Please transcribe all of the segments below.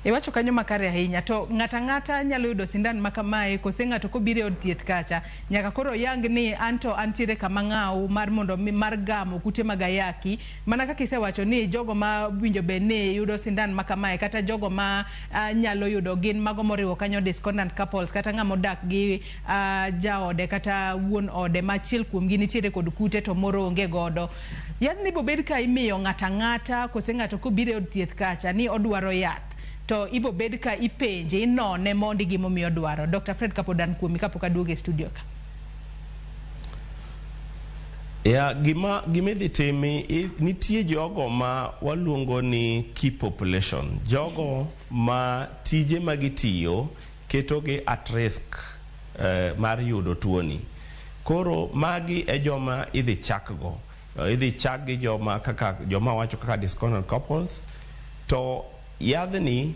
Iwacho kanyo makare ahinya. To ng'ato ang'ata nyalo yudo sindan ma kamae kose ng'ato kobiro e od thieth kacha nyaka koro oyang ni anto antiere kama ng'aw mar mondo mi mar gamo kute mag ayaki mana kaka isewacho ni jogo ma winjo bed ni yudo sindan ma kamae kata jogo ma uh, nyalo yudo gin mago moriwo kanyo discordant couples kata ng'ama odak gi uh, jaode kata wuon ode ma achiel kuomgi nitiere kod kute to moro onge godo. Yadhni bobed ka imiyo ng'ato ang'ata kose ng'ato kobiro e od thieth kacha ni odwaro yath to ibobed ka ipenje inone mondi gimomiyo odwaro. Dr. Fred kapod an kuomi kapok aduogo e studio ka. Ya, gima gima idhi timi nitie jogo ma waluongo ni key population, jogo ma tije ma gitiyo ketogi at risk mar yudo tuoni. Koro magi e joma idhi chakgo. Idhi chak gi joma kaka joma wacho kaka discordant couples to yadhni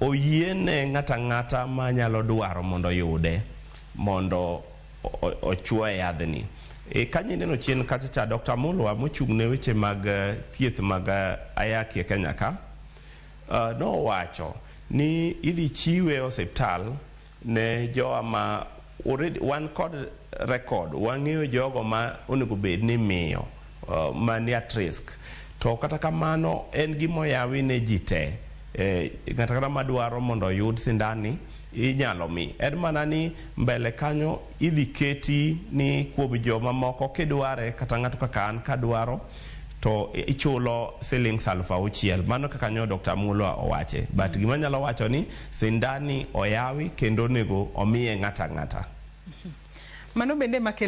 oyiene ng'ato ang'ata manyalo dwaro mondo oyude mondo ochuoye yadhni. E, kanyo ineno chien kacha cha Dr. Mulwa mochung' ne weche mag thieth mag ayaki e Kenya ka nowacho ni idhi chiwe e osiptal ne jowa ma already wan kod record, wang'eyo jogo ma onego bed ni imiyo ma ni at risk. To kata kamano en gima oyawi ne ji te. Ng'ato ang'ata madwaro mondo oyud sindan ni inyalo mi. En mana ni mbele kanyo idhi keti ni kuom joma moko kidware kata ng'ato kaka an kadwaro to ichulo silings 6,000. Mano kaka nyo Dr. Mulwa owache. But gima anyalo wacho ni sindan ni oyawi kendo onego omiye ng'ato ang'ata. Mano bende ema kelo.